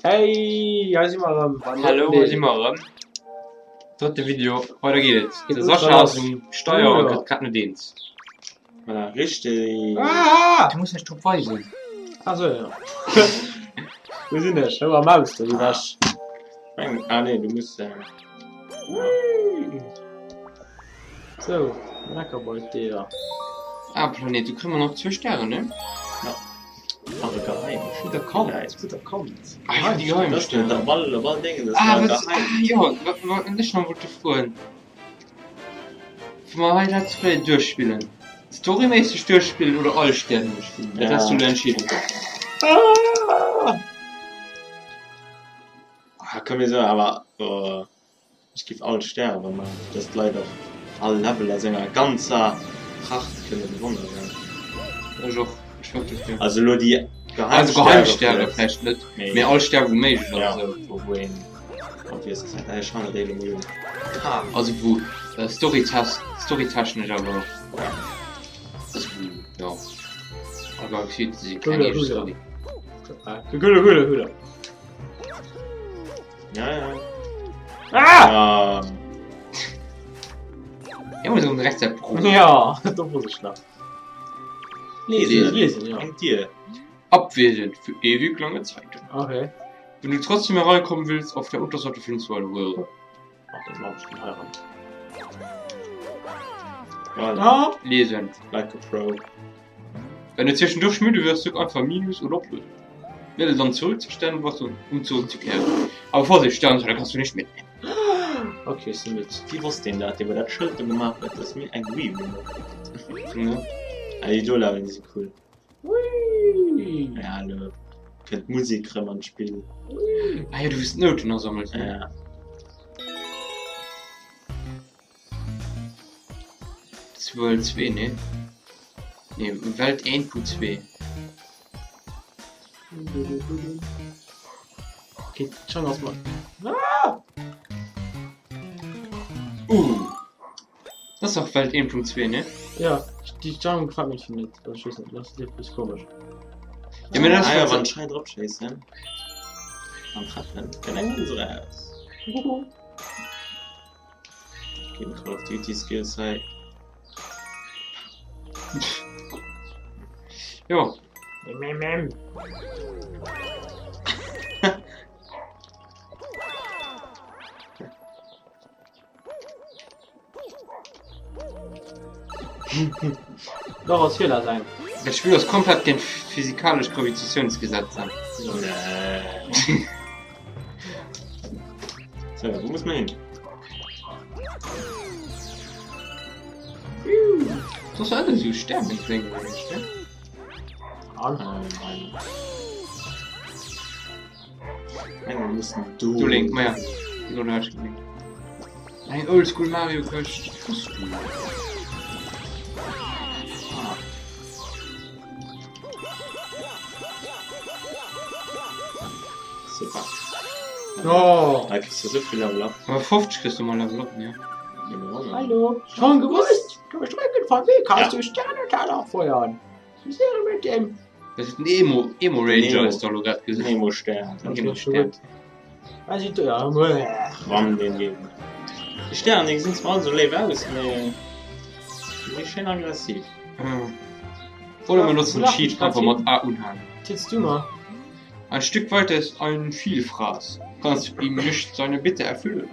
Hey, hei si mer erëm beim Hallo, drëtten hei si Deel. mer erëm. Drëtte Video, weider geet et. Geet De ultra Sascha ass lass. um Steier a Ja. gëtt grad net eens. Voilà, richteg. Ah! Du muss mech drop weisen. Ah sou, jo. Wou sinn ech? Hou am Maus do ewech. Meng, ah nee, du muss. Äh, Hui. Sou, Meckerbeut Deeler. Ah, Planet, do kréie mer nach zwou Stären, ne? ja. Ach, e Geheim. Gutt erkannt. Gutt erkannt. Ah jo, déi geheim Das Stären. op all, op all Dingen, das Ah, war wat, geheim. ah jo, wat, wat ech nach wollte froen. Wa mer hei Let's Play duerchspillen, storyméisseg duerchspillen oder all Stären duerchspillen? Dat has du elo entscheeden. Ah! Ah, komm mir soen awer, oh, ech giff all Stäre wa maachen, fir dass d'Leit och all Level a senger ganzer Pracht kënne bewonneren. Ech och, ech war dofir. Also elo déi geheim Also geheim Stäre vläicht net, mee all Stär wou méiglech ass. Ja, esou. wou wou een obvious ass. Ech schauen dat elo mol un. Ah, also wou Storytest, storytechnesch awer. Ja. Also wou, jo. Awer gefilt si keng eege Story. Gule, gule, gule. Ja, ja. Ah! Ah. Ja, muss um direkt der Pro. Ja, do wosst ech nach. Lesen. Lesen, ja. Eng Dier. Abwesend für ewig lange Zeiten. Okay. Wenn du trotzdem hereinkommen willst, auf der Unterseite findest du eine Röhre. Ach, den mach ich den heran. Voilà. Ah! Lesen. Like a pro. Wenn du zwischendurch müde wirst, drück einfach Minus oder Plus. Wähle dann zurück zur Sternenwarte, um zurückzukehren. Aber Vorsicht, Sternenteile kannst du nicht mitnehmen. Okay, ech si midd. Wéi wosst deen dat, dee wou dat Schëld do gemaach huet, dass mir eng Wii-Remote kritt? Ne? Ah, déi do Leveln, déi si cool. Hui! Ja, elo kënnt d'Musek rëm an d'Spill. Ah jo, du hues d'Nouten asammelt, ne? Ja. Dat ass World 2, ne? Ne, Welt 1.2. Okay, schon ass mal. Ah! Uh! Dat ass dach Welt 1.2, ne? Ja, déi Jungle gefällt mir schon net. Also, ich weiß nicht, das ist etwas komisch. Ja, mir das Ah ja, wann Schei drop schéissen an treffen, kënnt eng Münz eraus. Ginn Call of Duty Skills hei. Jo. Mm. Doch ass Fehler sein. Dat Spill ass komplett géint physikalesch Gravitatiounsgesetzer. Nee. So, wou muss man hin? Das ass alles esou Sternendéng, ne? An? Nein. Nein, wir müssen do. Do lénk, ma ja. Genau do hat ech gemengt. Eng Oldschool Mario Këscht. Wosst du? Ah. Super. Oh. Da kriegst du so viel Level up. Aber 50 kriegst du mal Level up, ne? Hallo. Schon gewusst? Du Strecken von Weg kannst du Sternenteller feuern. Wie wäre mit dem? Dat ass den Emo, Emo Ranger Nemo. ist da lo grad gesinn. Nemo Stern. Nemo Stern. Also, ja, Wann den Gegner. Die Sterne, die sinn zwar all so léif aus, mee die si schéin aggressiv. Oder wir nutzen Cheat einfach mat A unhaken. Tippst du mal? Ein Stück weiter ist ein Vielfraß. Kannst du ihm nicht seine Bitte erfüllen?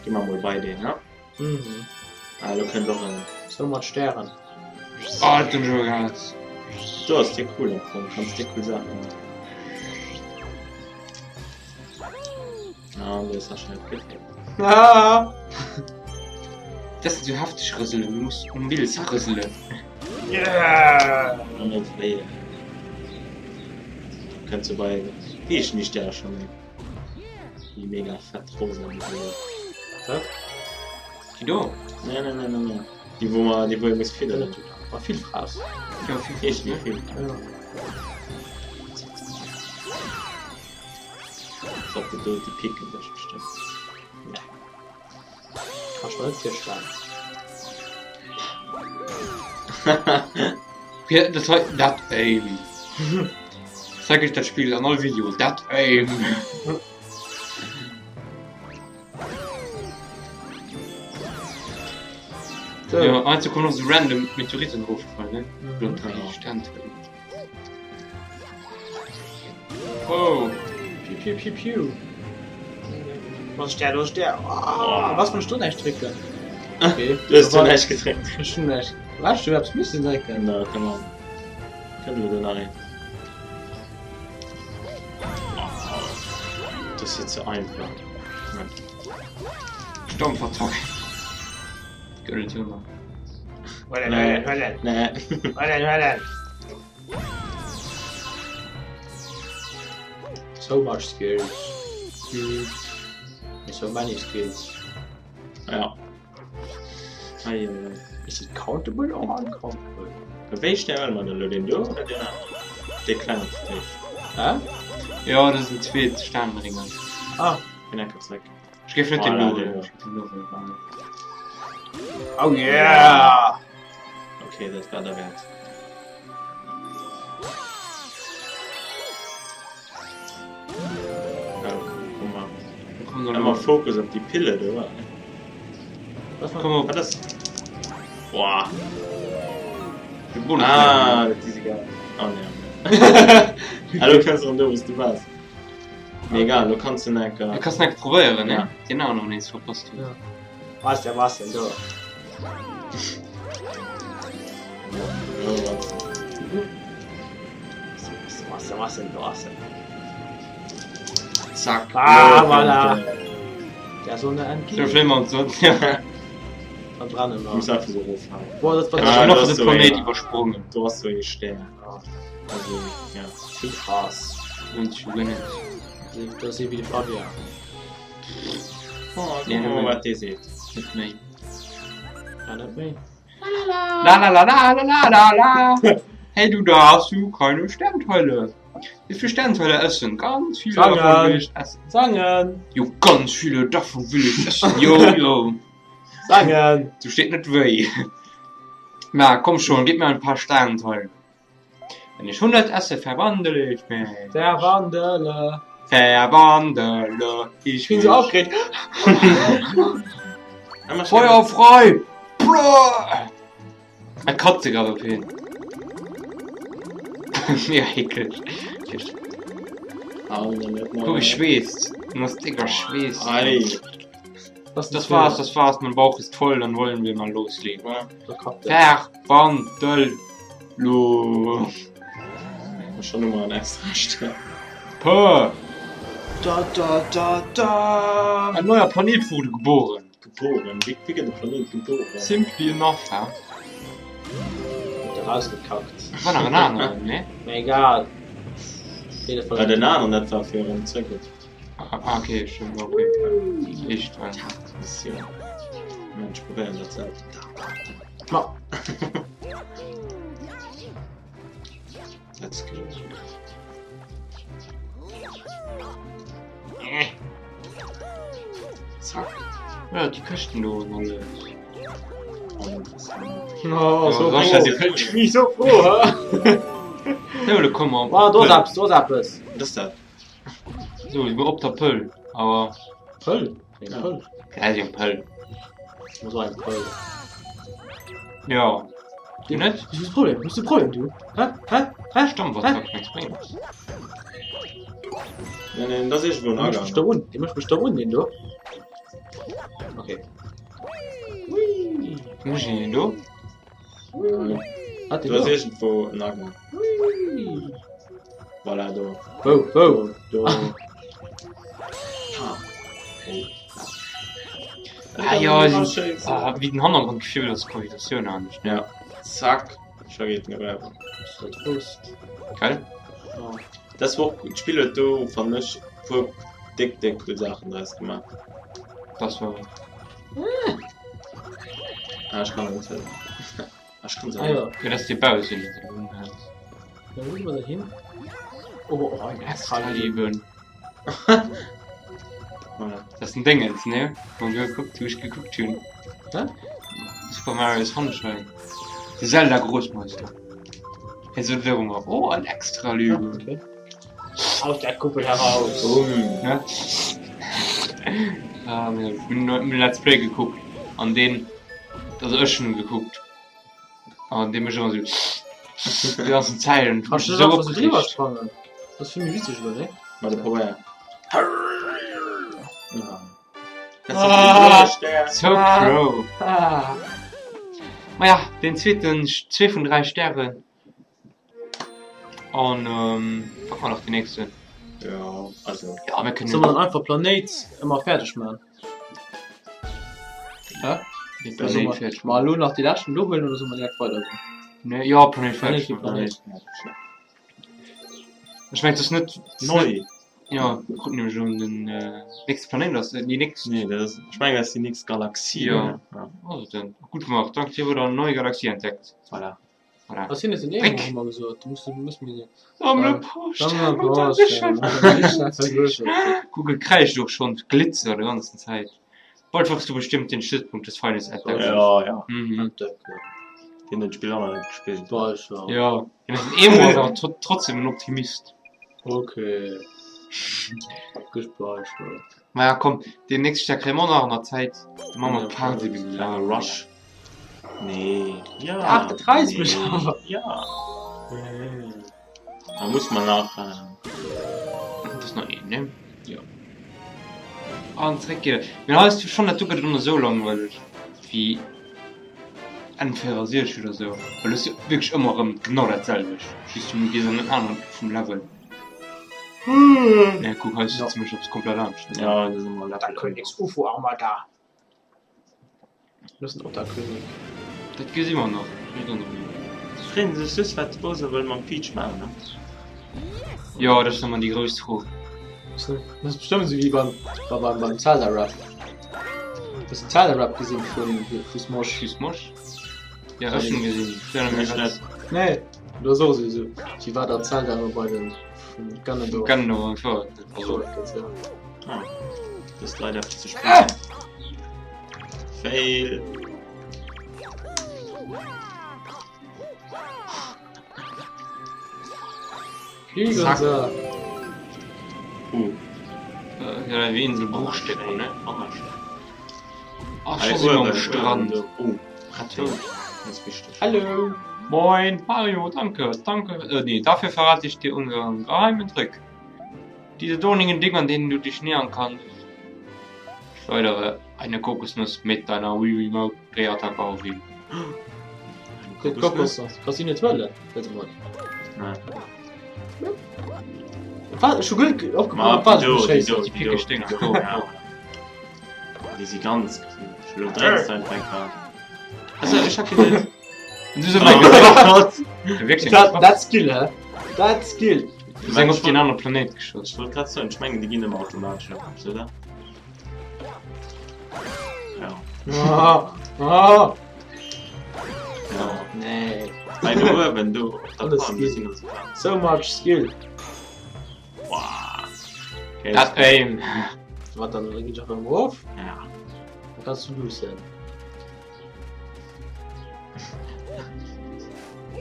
Gi mer mol bei deen, ne? Mhm. Ah, lo kënnt och en. So mat Stären. Ah, den Jogas. Do ass dir cool am Fong, kanns dir cool Saachen maachen. Ah, do ass schnell gefällt. Ah! Das sind so heftig Rëselen, du musst um Bills rëselen. Yeah! An net wéi. Kënnt so bei wéi heeschen déi Stäre scho méi? Déi mega fett rosa déi do. Was? Déi do? Nee, nee, nee, nee, nee. Déi wou mer, déi wou ee muss fidderen. War vill Fraß. Ja, vill Heeschen déi vill? Ja. Pass op, déi do, déi picken dech bestëmmt. Nee. Kann ich mir net virstellen. Ja, dat hei, dat, ey. Zeig ech dat Spill an all Video dat Aim. So. Ja, also kommen noch so random Meteoriten draufgefallen, ne? Mhm. Stern. Oh. Piu, piu, piu, piu. Was ist der, was ist der? Oh, was für eine Stunde echt drücken. Okay. Du hast du näischt gedréckt. Stunde echt. Weißt du, du müssen drücken. Na, komm mal. Kënnt elo do nach een? Das ist jetzt zu einfach. Moment. Stampfattack. Gëtt et jo nach. Nee. Nee. So much skills. Mm. So many skills. Ja. Ei, ei, ei. Is it countable or uncountable? Wéi Stär man elo den do oder den De klenge Vertéif? Hä? Ja, das sind zwei Sternringe. Ah. Den enke zréck. Ich géif net den Voilà, do den huelen. do. Ich géif den do huelen. Oh yeah! Okay, dat war derwäert. Ja, guck mal. Komm dann Ëmmer los. Fokus op déi Pille do. Was Komm op. Wat ass? Boah. De Bonus. Ah, dat is egal. Oh nee. Hallo kannst du do wous du wars. Mee egal, lo kannst du enker. Du kannst nach probéieren, ne? Ja. Den anderen nees verpasst hues. Ja. Was der was denn do? Was denn was denn do? Was denn? Zack. Ah, Lo voilà. kënnt, Der Sonne So entgegen. schlimm und so. Ja. Verbrennen Du muss wir. einfach so rofhauen. Boah, das war Ich Ah, hab noch das den ist so Planet einer. übersprungen. Du hast so ee Stär. Ja. Also, ja. Viel Spaß. Und ich gewinne. Das ist wie die Fabian. Oh, Nee, guck mal, nee. wat dee seet. Mit mir. Ja, nicht mehr. La la la la la la la la. Hey du, da hast du keine Sternteile. Wie viele Sternteile essen? Ganz viele Zangen. davon will ich essen. Zangen! Jo, ganz viele davon will ich essen. Jo, jo. Zangen! Du steht nicht weh. Na, komm schon, gib mir ein paar Sternteile. Wenn ich 100 esse, verwandle ich mich. Der Wandele. Verwandle ich Ich bin so mich. aufgeregt. Emmer schnell. Feuer frei! Bro! Er kotze gerade auf ihn. Ja, eklig. Ah, nee, net Guck, ich schwitzt. Das Digga schwitzt. Ei. Was Das war's, das war's. Mein Bauch ist voll, dann wollen wir mal loslegen. Der Verwandel. Lo. Schon immer ein extra Stär. Puh. Da da da da. Ein neuer Planet wurde geboren. Geboren. Wie, wie gëtt de Planet geboren? Simply enough, hä? Wird rausgekackt. Das war noch ein anderer, ne? Mir egal. Jede Bei den anderen dat war fir en Zirkel. Ah, okay, stimmt, okay. Ich dran. Mission. Mensch, probieren dat selbst. Ma. Let's go. Zack. Ja, die Küsten do und alles. Oh, so Ja, froh. das ist ja Ich bin so froh, hä? Ja, da komm mal. Oh, do ist etwas, do ist etwas. Das ist dat. So, ich bin op der Pëll. Aber. Pëll? Ein Ja. Pëll. Ja, ist ein Pëll. Muss auch ein Pëll. Ja. Du nicht? Was ist das Problem? Was ist das Problem, du? Hä? Hä? Hä? Stimmt, was hat nichts bringen. Nee, nee, das ist wo Den möchte ich da unten. Den möchte ich da unten, den du. Okay. Hui. Muss ich denn do? Hat den Du hast da. irgendwo einen Agang. Hui. Voilà, do. Wo, wo? Do. Ah. Oh. Ah, ja, Ah, sie- Ah, wie den Hannergrund Gefühl, das Gravitation an. Ja. Zack. Schon geht nicht mehr. Ist das Trost? Geil? Ja. Das war das Spiel hat do fand ich pur dick dick cool Sachen draus gemacht. Das war. Ah, ich kann nicht. Ah, ich kann Ah ja. Ja, das ist die Bause. Dann müssen wir da hin. Oh, oh, ein extra Leben. Leben. Voilà. Das sind Dingens, ne? Wo wir geguckt, wo ich geguckt hun. Hä? Super Mario Sunshine. Die Zelda Großmeister. Also darum, oh, ein extra Leben. Okay. Aus der Kuppel heraus. Boom. Ne? Ah, mir hunn Let's Play gekuckt an deen, also ech hunn gekuckt an dee mécht ëmmer sou déi ganzen Zäit an Kannst du sou einfach so drüber opgereegt. sprangen? Das ist vill méi witzeg, oder ne? Warte, probéier. Ah. Das ist Ah. der Stern. So pro. Ah. Maja, den zweeten, zwee vun 3 Stären. An ähm, packen wir nach den nächsten. Ja, also. Ja, wir können Soll man dann einfach Planéit ëmmer fäerdeg man? Hä? den Oder soll Planet man fertig mal elo nach déi leschten do huelen oder soll man direkt weidergoen? Ne, ja, Planet fertig Planet, machen. Planet. Ich mein, das ist nicht, das ist Neu. nicht ja, guck nämlich um den äh, nächsten Planet, das ist die nächste. Nee, das ist, ich meine, das ist die nächste Galaxie. Ja. ne? ja. Also dann, gut gemacht. Dank dir wurde eine neue Galaxie entdeckt. Voilà. Voilà. Was hin ist den Dreck. immer gesot? Du musst, du musst mir Sammle Ja. Post und dann sicher. Google kreischt doch schon Glitzer die ganze Zeit. Bald wirst du bestimmt den Stützpunkt des Feindes entdecken. Ja, ja. Mhm. Den hat Spiel auch noch nicht gespielt. Ja. Ja, das ist Emo ist aber tr trotzdem ein Optimist. Okay. Gespeichert. Naja, komm, den nächsten Tag kriegen wir noch an der Zeit. Dann machen wir Party wie Kleiner Rush. Nee. Ja. Ach, das reißt mich aber. Ja. Da muss man nach. Äh, Das ist noch eh, ne? Ja. Ah, und zurück geht. Mir heißt schon, dass du gerade nur so langweilig wie Enn 64 oder so. Weil das ist ja wirklich immer rum genau dasselbe. Schießt du mit dieser anderen vom Level. Ne, guck, heißt Ja. jetzt ziemlich, ob's komplett anders. ja, das ist immer Der Level. Königs UFO Armada. Das ist auch der König. Das gesehen wir noch. Ich weiß noch nicht. Freuen sich das, was Bowser will man Peach machen, ne? Ja, das ist nochmal die größte Frage. Das ist bestimmt so wie beim, beim, beim, beim Zelda-Rap. Das ist Zelda-Rap gesehen von, von Smosh. Schieß Mosch? Ja, hast schon gesehen. Ja, dann Ich nicht. Nee, oder so, so, so. Sie war da Zelda immer bei den von Ganondorf. Kann noch vor. Also, Also. Ah, das ist leider zu spät. Fail. Flieger. Zack. Uh. äh, ja, wie Insel Bruchstücke, ne? Anders. Ach, schon sind wir am Strand. Oh, Ratte. Das ist wichtig. Hallo. Moin, Mario, danke, danke. Äh, nee, dafür verrate ich dir unseren geheimen Trick. Diese dornigen Dinger, an denen du dich nähern kannst. Schleudere eine Kokosnuss mit deiner Wii Remote Drehattacke auf ihn. Kokosnuss. Kannst du nicht wollen? Warte mal. Nein. Was? Schon gut Ma, aufgepasst. Was? do, die Scheiße. do, Die die do, pickig Dinger. die do, ja. Die sind ganz Ich will drei einfach. Also, ich hab gesehen. Und du so Oh weg. Gott. Wirklich. Dat, dat Skill, hä? Dat Skill. Wir sind auf den anderen Planet geschossen. Ich wollte gerade sagen, ich meine, die gehen immer automatisch ab, oder? Ja. Ah, ah. Ja. Nee. Bei der wenn du auf der Alles Palm geht. bist, sind das So much skill. Wow. Okay, Das Aim. Was dann geht einfach irgendwo auf? Ja. Dann kannst du los sein.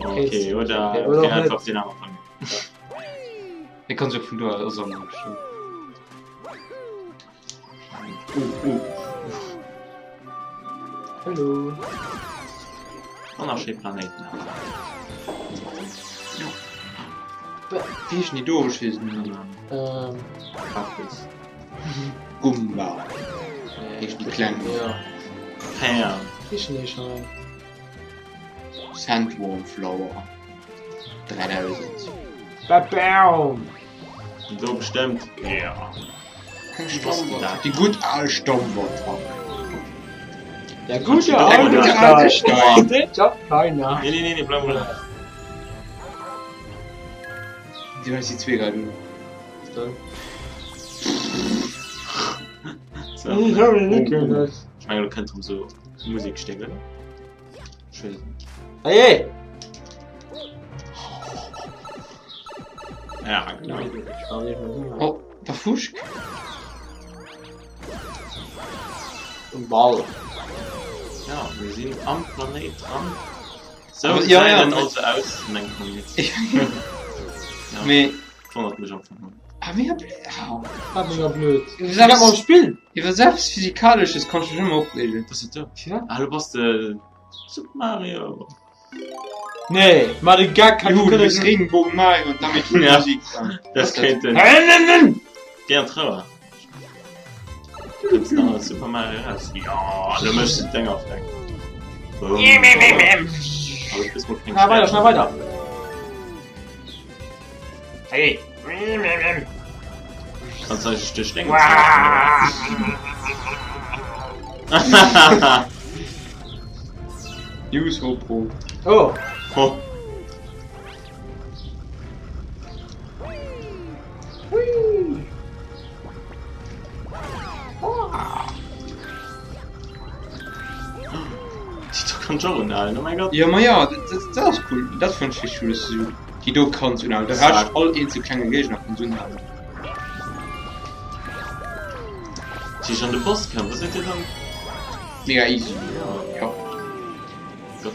Okay, oder, Okay, oder okay, auch einfach nicht. auf den anderen fangen. Der kann sich von da aus bestimmt. Uh, uh. Hallo. Wunderschöne Planeten. Wie ist denn die durchgeschissen? Ähm. Kaktus. Gumba. Nee, Ist die kleine. Ja. Pam. Ich nicht, nein. Sandworm Flower. 3000. Babam! So bestimmt. Ja. Die gut alte Stammwort. Der gute Der alte gute Stein. alte Stein. Den schafft keiner. Nee, nee, nee, nee, bleib mal. Die weiß die Zwieger, du. So. Ich hab ihn nicht gehört. Ich meine, du kannst so Musik stecken, oder? Schön. Hey, hey! Ja, genau. Ich war nicht mehr Oh, der Fuschk. Ein Ball. Ja, wir sind am Planet dran. So, Aber- ja, ja, ja, ja, also aus, mengt man jetzt. Ja. Mee Wundert mich einfach nur. Ah, mega blöd. Ah. Ah, mega blöd. Iwwer Ech hat mam Spill. Iwwer selbst Physikalesches kannst du dech ëmmer opreegen. Was ist da? Ja? Ah, du bass de Super Mario. Nee, ma de Gag hat Juhu, du kënne bist Regenbogen Mario und damit Ja. Musik. Das kéint den. Geh an d'Trauer. Kënns nach als Super Mario raus? Ja, du méchs de d'Dénger fleck. Boom. Aber du bist mal keng Schnell weiter, schnell weiter. Hey. Kannst du eigentlich durch Dinge zeigen? News GoPro. Oh, Oh. Die do kann ich auch unhalen, oh mein Gott. Ja, ma ja, dat, dat, dat ass cool. Dat fand ich richtig cool, dass du déi do kanns unhalen. De Rescht, all eenzel klenge Géigner kanns unhalen. Déi ich an de Boss kann, was seet dir dann? Mega easy. Ja. Ja.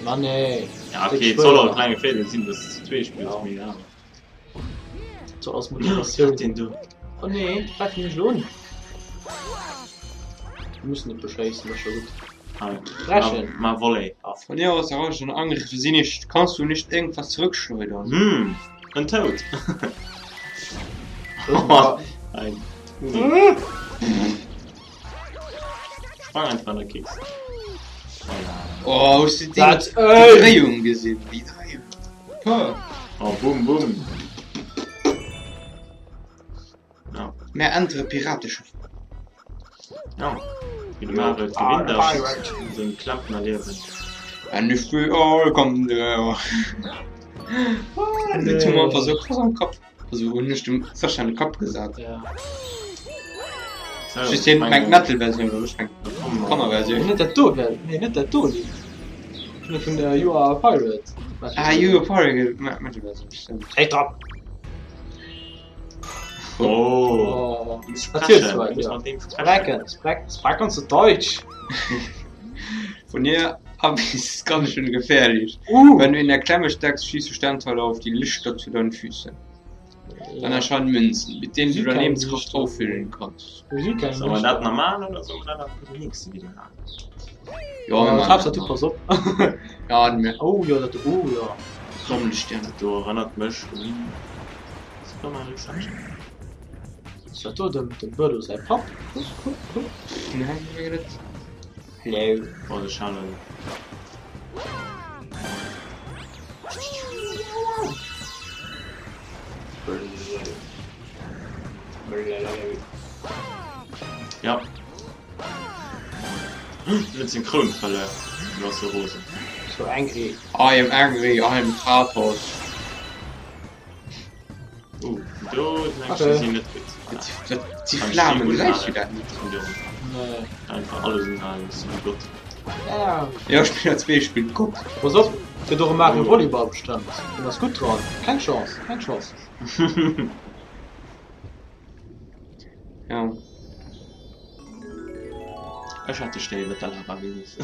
Mann ey. Ja, okay, et soll och e klenge Feeler sinn, dass du zu zwee spills, mee ja. So als Motivatioun. Den do. Oh nee, greifen mech elo un. Wir müssen net beschéissen, dat ass scho gutt. Hei. Brechen. Ma Volley. Von hier aus erreichen Angriffe sie nicht. Kannst du nicht irgendwas zurückschleudern? Hm, en Toad. Ein. Sprang einfach an der Keks. Voilà. Oh, hues du déi Dat, déi ey! Dréiung gesinn? Déi Dréiung. Puh. Oh, boom, boom. Ja. Mär ännere Pirateschëff. Ja. Wéi de Mario et gewinnt ass, an sengem Klempnerliewen. And if we all come there. Dat hu mer einfach sou krass am Kapp. Also hunn ech dem Sascha an de Kapp gesat. Ja. So, Just hien mengt Metal-Versioun an ech meng Nee, Kanner-Versioun. net dat do, gell? Nee, net dat do Lidd. Ech vun der You Are a Pirate. Ah, You Are a Pirate, Metal-Versioun, stimmt. Hey, drop! Oh. Oh. Du musst Natierlech, sprechen. Du musst ja. mat deem sprechen. Sprechen, sprek, sprek ons Deutsch. Von hier ab ist es ganz schön gefährlich. Uh! Wenn du in der Klemme steckst, schießt du Sternteile auf die Lichter zu deinen Füßen. Dann erscheinen Münzen, mit denen du Sie deine kennen Lebenskraft sich. auffüllen kannst. Musik kennen Soll man dat normal oder soll man dat am nächsten Video machen? Ja, wir Ja, machen Traps, das du noch. pass op. Ja, wir Oh ja, dat, oh ja. sammeln Sterne. Do erinnert mech un Super Mario Sunshine. Ass dat do dem, dem Birdo säi Papp? Nein, wir net. Hello. Oh, de Channel. Ja. Mit seng Kroun verluer. Du ass so rosen. So angry. I am angry, I am Kratos. Uh, do mengen Okay. ech si net gutt. Dat si Flamen, gesäis du dat net? Nee. Einfach alles unhalen, ass wéi Gott. Ja. Ja, ech spillen als Beispiel Gott. Pass op, gëtt och e Mario Oh. Volleyball bestëmmt. Deen ass gutt dran. Keng Chance, keng Chance. Ja. Ech hat de Stär iwwer der Lava gelooss.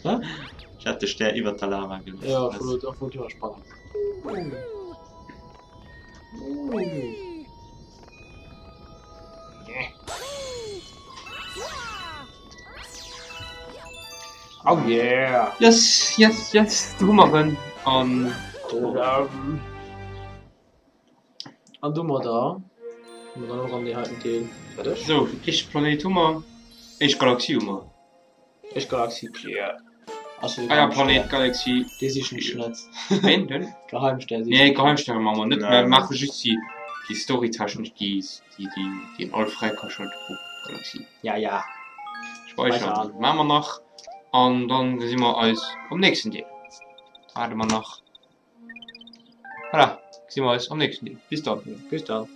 Hä? Ech hat de Stär iwwer der Lava gelooss. Ja, ech wollt och wollt iwwersprangen. Oh yeah! Yes, yes, yes, do hu mer en. An An domadder hu mer dann och an dee heiten Deel fäerdeg. Sou, éischte Planéit hu mer, éischt Galaxie hu mer. Éischt Galaxie clear. Ass jo de Ah ja, Geheimstär. Planéit, Galaxie. Dee sichen ech net. Ween denn? Geheimstär sichen Nee, Geheimstäre maache mer net, mer Nein. maache just déi, déi storytechnesch, déi, déi, déi, déi een all fräikaschalt pro Galaxie. Ja, ja. Speichern Speichern. maache mer nach an dann gesi mer eis am nächsten Deel. Waarde mer nach. Voilà, gesi mer eis am nächsten Deel. Bis dann. Bis dann.